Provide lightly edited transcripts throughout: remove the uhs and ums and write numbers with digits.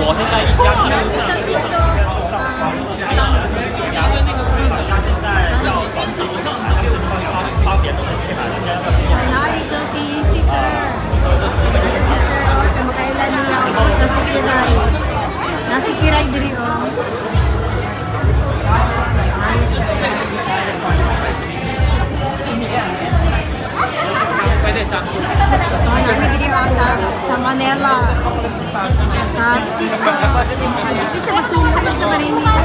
我现在一家 Nami sa TikTok. 现在要转职，他们就是帮帮别人去买，现在要进 Narito si Sir. Ito si Sir, oh, sa makailan niya ako sa si Kiray. Nasi Kiray diri, oh. Hi, sir. Pwede Samsung. Oh, nami diri, oh, sa Manila. Sa TikTok. Hindi siya masumok sa Marinil.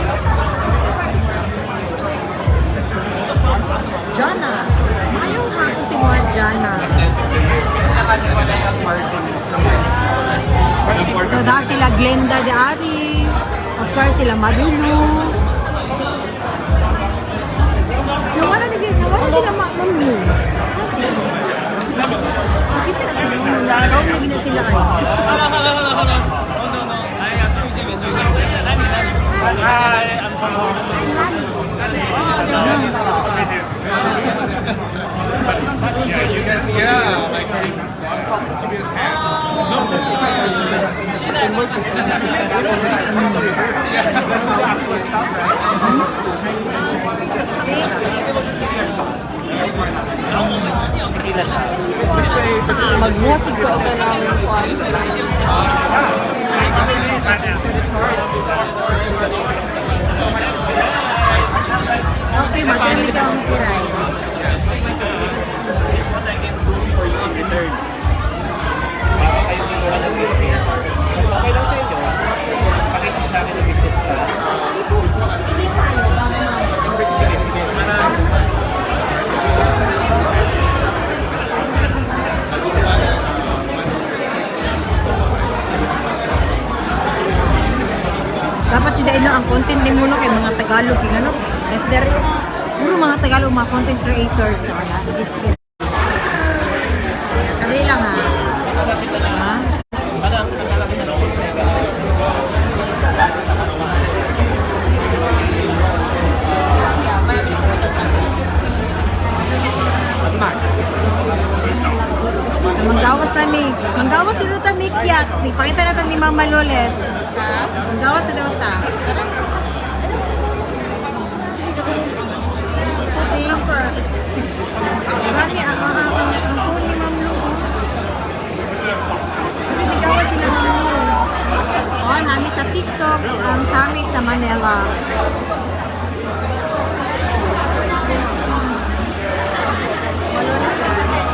Jana. Mayong hapon si mga Jana. So, da sila Glenda de Ari. Of course, sila Malulu. Nawala, lagi, nawala sila Mami. Ah, sila. Okay sila sila. Kau lagi na sila ay. 好了好了好了好了，no no no，哎呀，终于见面，终于见面，来你来你，哎，I'm from Yeah, you guys, yeah, like to be his hand. Mag-music ko ka ng kuan. Okay, madami ka ang Kiray. This what I can do for you in return. Para kayo gumawa ng business. Kung okay lang sa inyo, pakita sa akin ang business plan. Sige, sige. Dapat yun dahil ang content din mo no kay mga Tagalog kay ano. Yes, there puro mga Tagalog mga content creators na wala. This Kali lang ha. Ha? Manggawas na mi. Manggawas si Ruta Mikyat. Ipakita natin ni Mama Loles. Manggawas si Ruta. See? Gani, ang phone ni Ma'am Lu. Oh. Kasi nagawa sila Ma'am Lu. Oh, nami sa TikTok, ang sa amin sa Manila.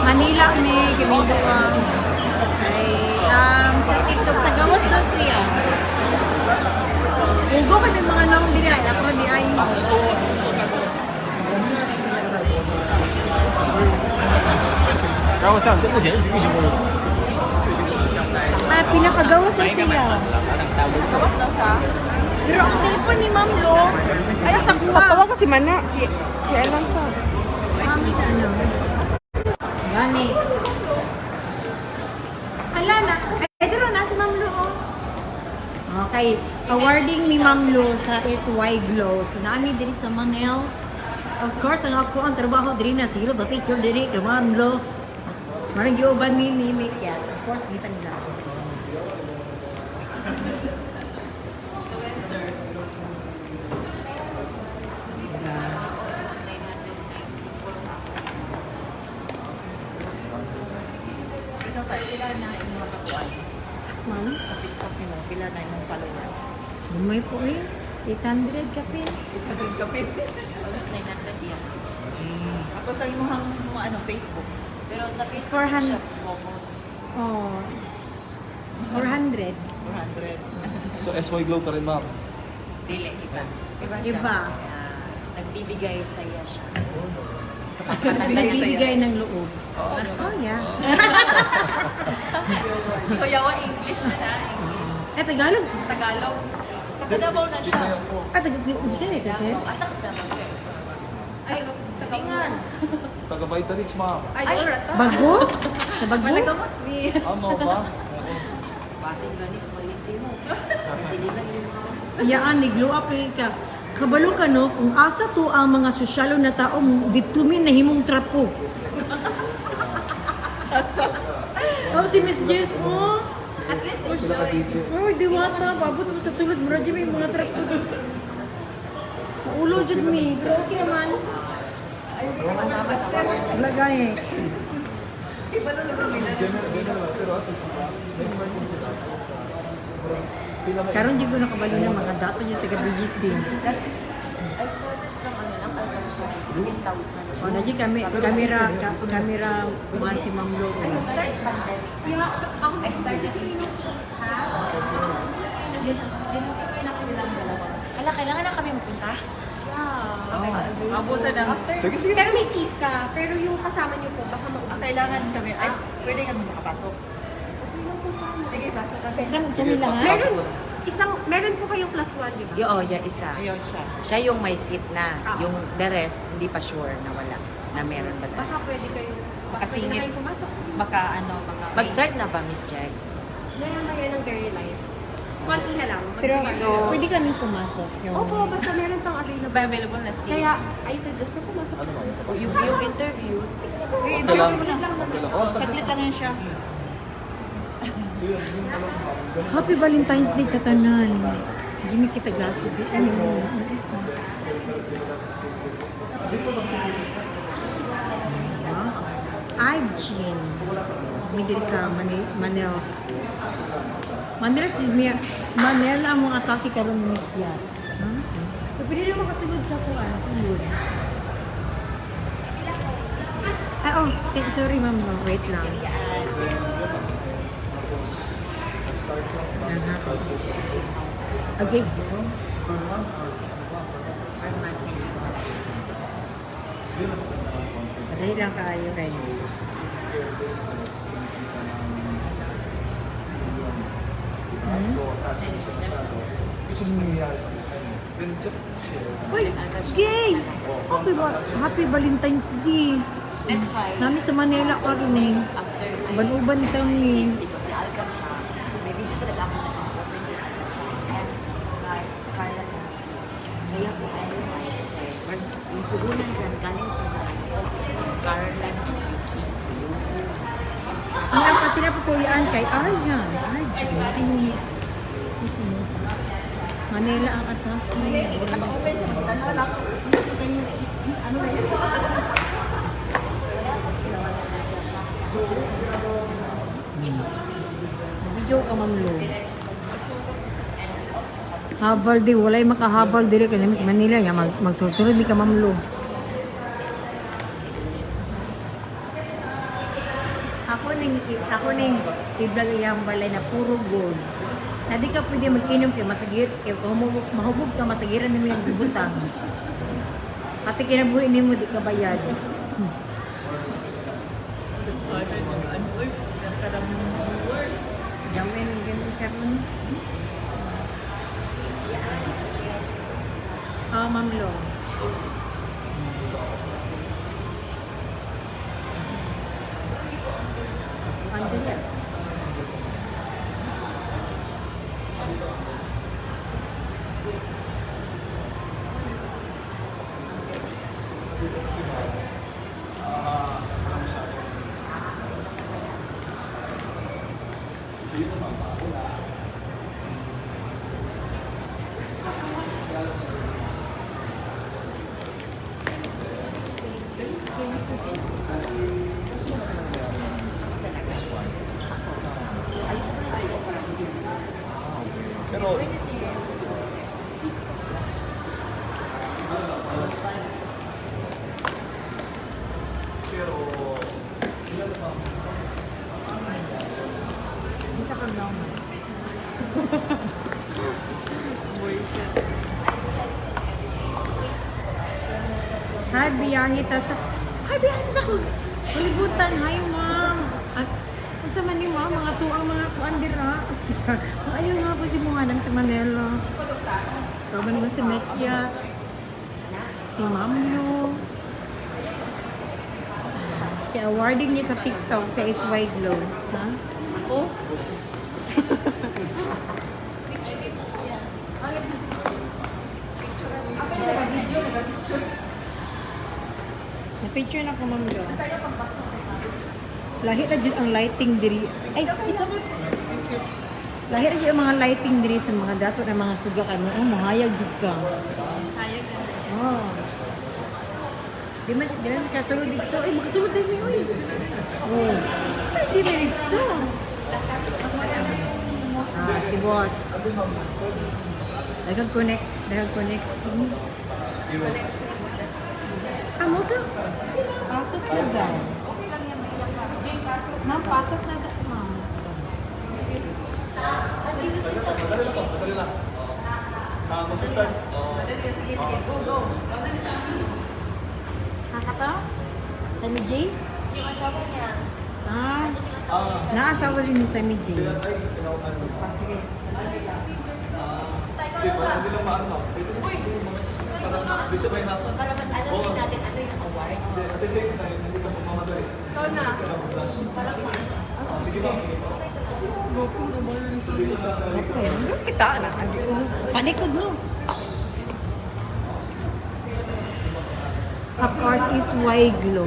Manila ni Gimindo ang ay, sa TikTok sa gawas daw siya. Ugo kami mga nong diri ay ako di ay. 然后像是目前是运行过程。 Ah, pinakagawas na siya. Pero ang cellphone ni Ma'am Lo, ay sa kuha. Tawag si Mana, si Elan sa. Mami sa ano? Gani. Hala na. Ay, pero nasa Ma'am Lo, oh. Okay. Awarding ni Ma'am Lo sa SY Glow. So, nami diri sa Manels. Of course, ang ako ang trabaho diri na siguro ba picture diri kay Ma'am Lo. Marang giuban ni Mick yan. Of course, kita nila ako. Ikaw ta, pila na imong makakuan Ma'am, sa TikTok nimo, pila na imong follower? Lumay po eh. 800 kapin. 800 kapin. Almost 900 yan. Tapos ang imong mga ano Facebook. Pero sa Facebook 400. siya focus. Oh. 400. 400. So SY Glow pa rin, ma'am. Dili, iba. Iba siya. Iba. Nagbibigay saya siya. Nagbibigay ng loob. Oh, yeah. Kuya, wa English na na, English. Eh, Tagalog. Tagalog. Taga Davao na siya. Bisaya po. Ah, Tagalog. Bisaya kasi. Asa ka sa Davao, sir? Ay, taga Taga Vitarich, ma'am. Ay, ay, Bago? Sa Bago? Malagamot ni. Ano ba? Oo. Pasig ganit, maliti mo. Kasi di na yung mga Iyaan, ni-glow up eh ka. Kabalo ka no, kung asa to ang mga sosyalo na tao, dito mi nahimong trapo. Asa? Tapos si Miss Jess, oh. At least enjoy. Uy, diwata. Paabot mo sa sulod. Mura dyan may mga truck. Maulo dyan mi. Pero okay naman. Wala gaya eh. Karon di ko nakabalo na mga dato yung taga BGC. I started from ano lang, alkansya, 10,000. O, na dyan kami, camera, camera, man si Ma'am Lo. Ay, nag-start pandemic. Yeah, ako I started Ha? Yun, yun, nilang dalawa. Hala, kailangan na kami mapunta? Yeah. Mabusan ng... Sige, sige. Pero may seat ka. Pero yung kasama niyo po, baka maupo. Kailangan kami, ay, pwede kami makapasok. Okay lang po sana. Sige, pasok kami. Kan kami lahat. Meron, isang, meron po kayong plus one, di ba? Yo, oh, yeah, isa. Ayaw siya. Siya yung may seat na. Ah. Yung the rest, hindi pa sure na wala. Na meron ba Baka talaga. pwede kayong, baka pwede na Makasingit. kayong pumasok. Baka ano, baka... Mag-start na ba, Miss Jack? Maya-maya ng very light. Konti na lang. Pero Mag-start So, na lang. pwede kami pumasok. Yung, Opo, basta meron pang available. Ba available na seat? Kaya, I suggest na pumasok. Ano ba? Yung interview, Sige, Okay lang. Saglit lang naman. Okay lang. Oh, saglit. Saglit lang yun siya. Sige, yun, alam mo, ma'am. Ganun. Happy Valentine's Day sa tanan. Jimmy kita glad. Ano? I've Jean. May diri sa Manels. Manels, may Manila ang mga atake karon ni Kia. Huh? Pero pwede naman kasulod sa kuan, sulod. Ah, oh, sorry ma'am, no, wait lang. Aha. Okay. Per month or ano ba? per month na yun pala. Sige, napakita ng konti. Madali lang kayo kay. Skincare business, kumikita ng milyon. Diba? So, attached na siya masyado. Which is nangyayari sa buhay mo. Then just share. Uy, gay! Happy Valentine's Day. That's why, Nami sa Manila karon eh. after my Uban-uban kami. kids, because the alkansya, may video talaga ako na open yung alkansya. S, Scarlet and Beauty. Kaya po S, Y, kasi yung puhunan dyan galing sa Scarlet and Beauty. Yun. Ang ang kasi na putuyaan kay Arjan. Arjan. Ay, mismo. Manila ang atake. Naka-open siya, makita na wala. Video ka, Ma'am Lo. Habal di, walay makahabal diri kay Miss Manila ya magsulod ni ka Ma'am Lo. Ako ning i-vlog iyang balay na puro gold. Na di ka pwede mag-inom kay masagir, kay kung mahubog ka masagiran nimo yung gibutang. Pati kinabuhi nimo di ka bayad. Dami ng ganun siya ron. Ah, Ma'am Lo. Ano yan? Ah, wala masyado. Yun naman, wala. Ayoko na sa'yo, parang Ah, okay. Pero, pero, ilan ba? Hindi ka pag-normal. Hi, biyahe ta sa... Hi, biyahe ta sa kalibutan. Hi, ma'am. At, unsa man ni ma'am, mga tuang mga kuan dira. Ayun nga po si Muhanam sa Manila. Kaban mo si Metya. Si Ma'am Lu. Kaya awarding niya sa TikTok sa SY Glow. Ha? Ako? Na-picture na ko, Ma'am Lo. Lahi na dyan ang lighting diri. Ay, it's okay. Lahi ra siya ang mga lighting diri sa mga dato na mga suga kay mo, oh, mohayag jud ka. Hayag na. Oh. Di man kasulod dito. Ay, makasulod din ni oy. Oh. Ay, di man dito. Ah, si boss. Daghang connect, daghang connect. Connections. Amo ka? Pasok na daw. Okay lang yan, maiyak ka. Jay, pasok. Ma'am, pasok na daw, ma'am. Madali na. Ah, magsa-start. Madali, sige, sige. Go, go. Madali sa akin. Nakataw? Sammy J? Yung asawa niya. Ah, Yung asawa niya. naasawa rin ni Sammy J. Ay, tinawag ano. Sige. Hindi, parang hindi lang maano. Pwede na siguro mamaya. Parang hindi siya mahirapan. Para mas alam din natin ano yung award. Hindi, at the same time, hindi ka mamamadali. Ikaw na. Hindi ka mag-rush. Ah, sige ma'am, sige ma'am. So, dito na tayo. Okay, kita na. Panikod no. Of course, is Y Glow.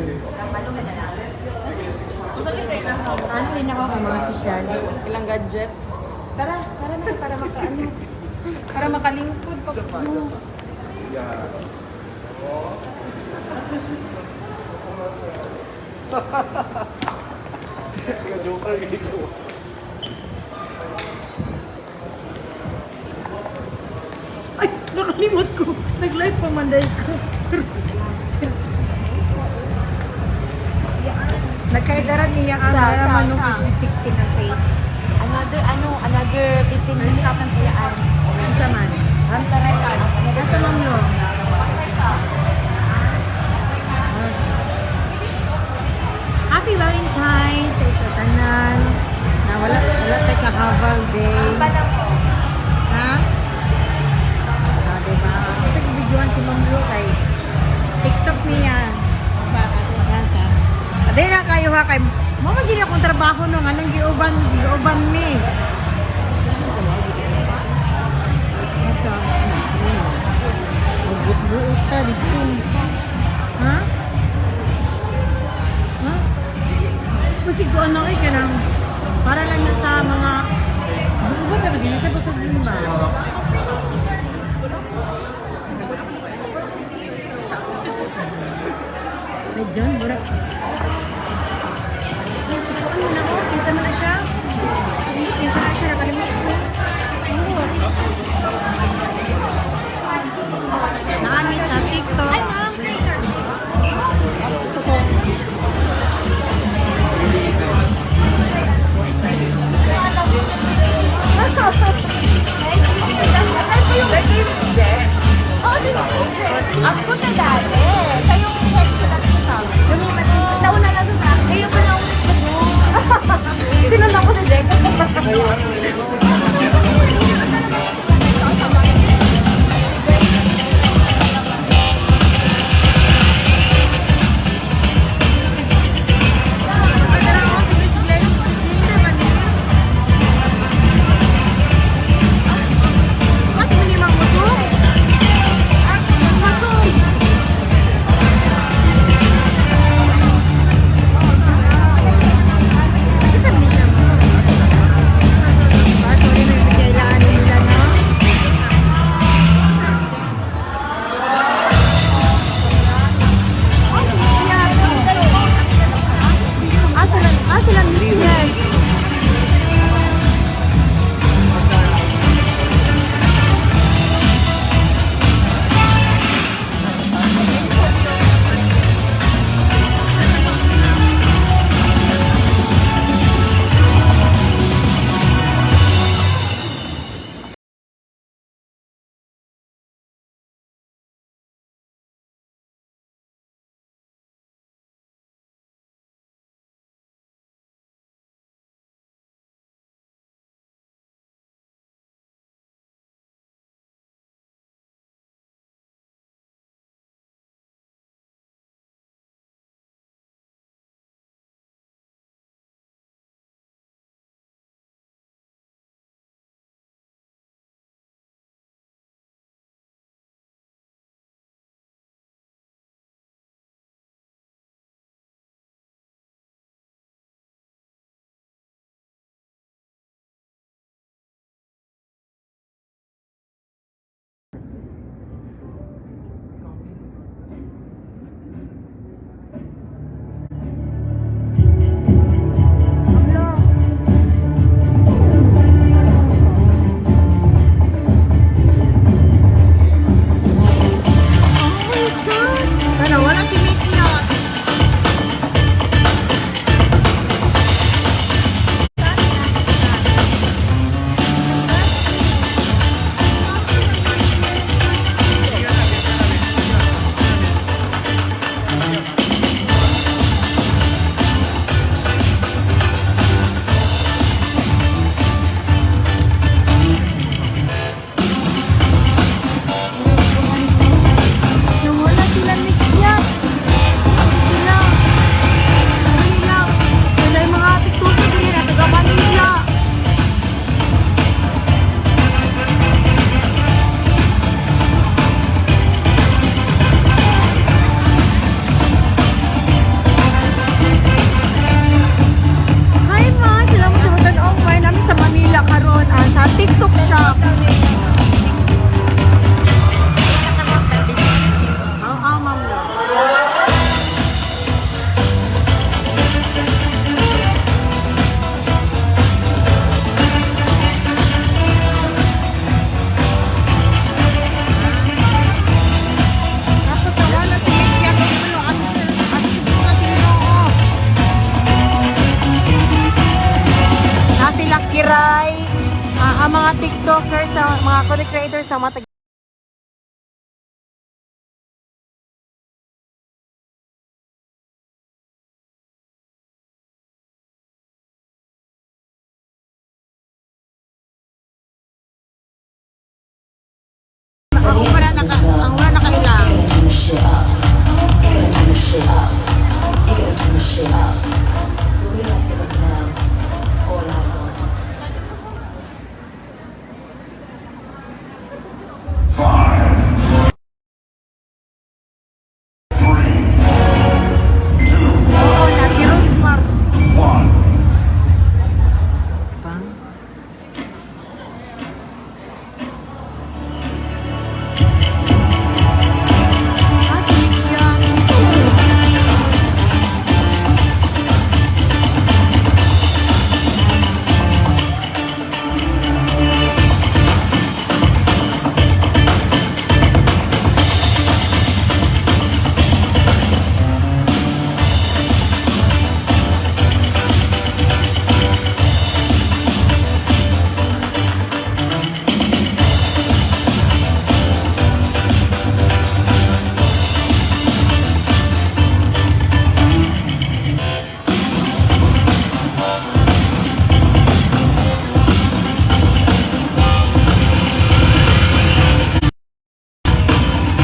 Ano rin ako ang mga sosyal. Ilang gadget. Tara, tara na para makaano. Para makalingkod pa. Yeah. Ikaw, joker, ikaw. Ay, nakalimot ko. Nag-live pa man dahil ko. Sir, sir. Nagkaidaran niya ang naraman nung sweet 16 na face. Another, ano, another 15 minutes lang siya. Isa man. Ang taray ka. Nasa ma'am lo. Happy Valentine's sa ito tanan. Na wala wala tay kahaval day. Ha? Ah, diba? Kasi videoan si Ma'am Lu kay TikTok niya. Ba, ato sa. Aday na kayo ha kay mo man jud akong trabaho no nganong giuban giuban mi. Asa? Magbut-buot ta dito. Ha? Ha? Kasi ko ano kay kanang para lang na sa mga buot na ba sila ba sa ba? Ay, dyan, wala. Ay, sukuan mo na ako. Kinsa man na siya. Kinsa na siya, nakalimot ko. Oo. Naami sa TikTok. Ako siya dati. Siya yung head ko dati sa amin. Nauna na siya sa akin. Ngayon pa nauna sa Sinundan ko si Jack. What mo ni Mang Musong? Musong! Isa man ni siya. creator sa mga content creator sa mga ang wala nakailang. Turn the shit up. You gotta turn the shit up. You gotta turn the shit up.